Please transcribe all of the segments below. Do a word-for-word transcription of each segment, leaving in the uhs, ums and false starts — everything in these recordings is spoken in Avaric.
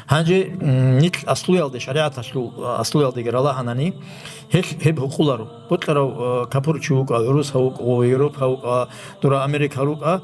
Гьанже, м, нилъ аслуялде, шаригӀаталъул аслуялдеги ралагьанани, гьелъ гьеб гьукъуларо. Бокьарав, э, капурчи вукӀа, гӀурус гьав вукӀа, Европа вукӀа, дура Америка рукӀа,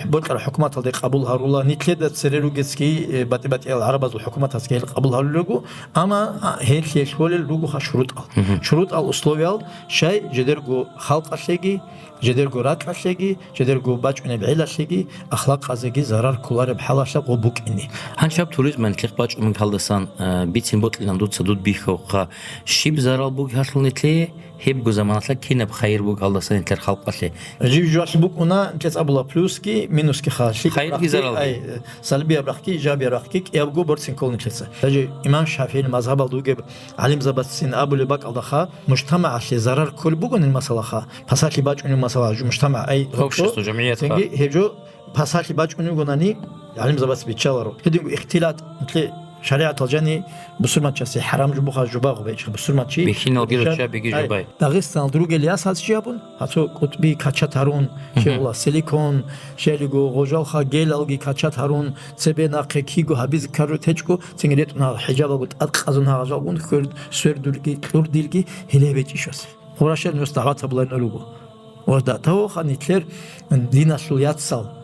бокьарав хӀукуматалде къабул гьарула. Нилъеда цере ругецги, э, батӀи-батӀиял гӀарабазул хӀукуматазги гьел къабул гьарулел руго, амма, а, гьелъ гьелъолел ругоха шурутӀал. Мгм. ШурутӀал, условиял щай жидерго халкъалъеги, жидерго ракьалъеги, жидерго бачӀунеб гӀелалъеги, ахлакъазеги зарар кколареб хӀалалъа гъо букӀине. Гьанчаб туризман нилъехъ бачӀун гьалдасан, а, бицин бокьилан дуца дуд бихьавха. Щиб зарал бугеб гьалъул нилъее, гьебго заманалъа кинаб хайир бугеб гьалдасан нилъер халкъалъе? Жив-живалъ букӀуна, нилъец абула плюсги, минусги ха. Хайирги, заралги. Ай, салбияб рахъги, ижабияб рахъги, кӀиябго борцин ккол нилъеца. Даже имам ШафигӀил мазгьабалда вугеб гӀалимзабацин абулеб бакӀалдаха, мужтамагӀалъе зарар кколеб бугонин масалаха, пасалъи бачӀунеб масала, жо-, мужтамагӀ, ай, общество, жамгӀият, цинги гьеб жо пасалъи бачӀунеб бугонани, гӀалимзабац биччаларо. Гьединго ихтилат, нилъе шаригӀатал жани бусурманчасе хӀарам жубуха жубагъ бечӀ, бусурманчи. Бихьиналги ручча биги, ай, жубай. Дагъистаналда ругел ясалъ чи абун, гьацо кӀутӀби качат гьарун, мгм, щегъула силикон, щелиго гъожалха гелалги качат гьарун, цебе нахъе киго гьабизе кару течӀго, цинги ретӀуна хӀижабалго тӀадкъазун гьагъажалгун хверд-, свердулги, кьурдилги гьеле бечӀищас. Къурашел нус дагӀват гьабулайин руго. Ва датаваха нилъер диналъул яцал,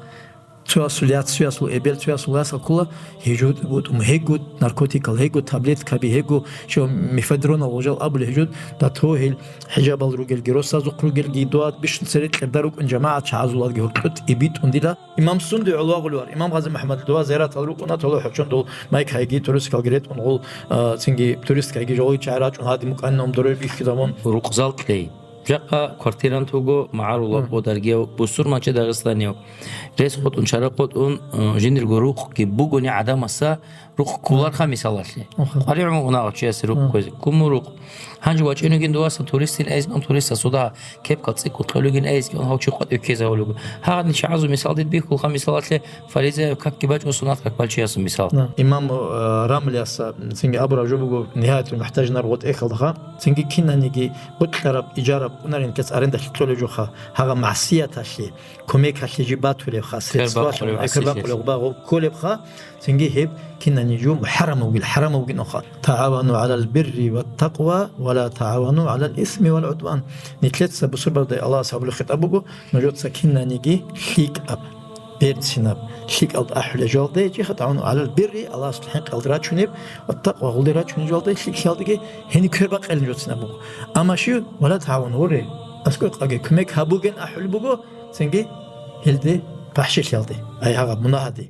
цоясул яц, цоясул эбел, цоясул ясал ккола, гьежо бутӀун гьего, наркотикал гьего, таблеткаби гьего, що мефедронал гъожал абули гьежо, датаво гьел хӀижабал ругелги, росазухъ ругелги, дуа бищун цере кьерда рукӀун жамагӀат чагӀазул ладги гьоркьот и битӀун дила. Имам Сунди гӀоло вагъулев ар, Имам Гъази МухӀаммад, дова зиярат гьал рукӀуна, тола хӀочон дол майкайги, туристкалги ретӀун гъол, а, цинги туристкайги жолги чагӀи рачӀун гьадин букӀанин дурер бихьизабун. Рукъзал кьей. Жакъа квартирант вуго, магӀарулав, мгм, ва даргияв, бусурманчи дагъистанияв. Рес къотӀун, чара къотӀун, а, жиндирго рукъги бугони гӀадамаса рукъ кколарха мисалалъе. Мгм. Къваригъун унагъав чиясе рукъ, мгм, кквезе. Куму рукъ. Гьанже вачӀинугин дувасан туристин айзган туриста суда кепкал цӀикӀкӀун кьолугин айзган гьав чи къватӀив ккезавулего. Гьагъадин чагӀазул мисал дид бихьулха мисалалъе фаризаяб какги бачӀун суннат как балчиясул мисал. Да. Имам, э, Рамлияса цинги абураб жо буго Нигьаятул МухӀтаж нар гъотӀехалдаха. Цинги кинаниги бокьараб, ижараб, унарин кец арендалъе кьолеб жоха, гьагъа магӀсияталъе, кумекалъе жиб батулебха, средствалъун, квербакъулеб, квербакъулеб гӀасилъи, багъу кколебха, цинги гьеб кинани жо хӀарамав вугил, хӀарамав вугин оха. «ТагӀавану гӀалал бирри ва такъва, ва ла тагӀавану гӀалал исми вал гӀудван». Нилъеца бусурбабдай Аллагьас гьабулеб хитӀаб буго, нужеца кинаниги лъикӀаб, берцинаб, лъикӀалда ахӀулел жоялде, чи хатӀавану гӀалал бирри, Аллагьасул хӀинкъиялда рачунеб, ва такъва, гъулде рачунел жоялде, лъикӀлъиялдаги гьениб квербакъилин жоцинаб буго. Амма щив, ва ла тагӀавану, гьуре, аскӀой къаги кумек гьабуген ахӀулеб буго, цинги гьелде, пахӀшилъиялде, ай гьагъаб мунагьаде.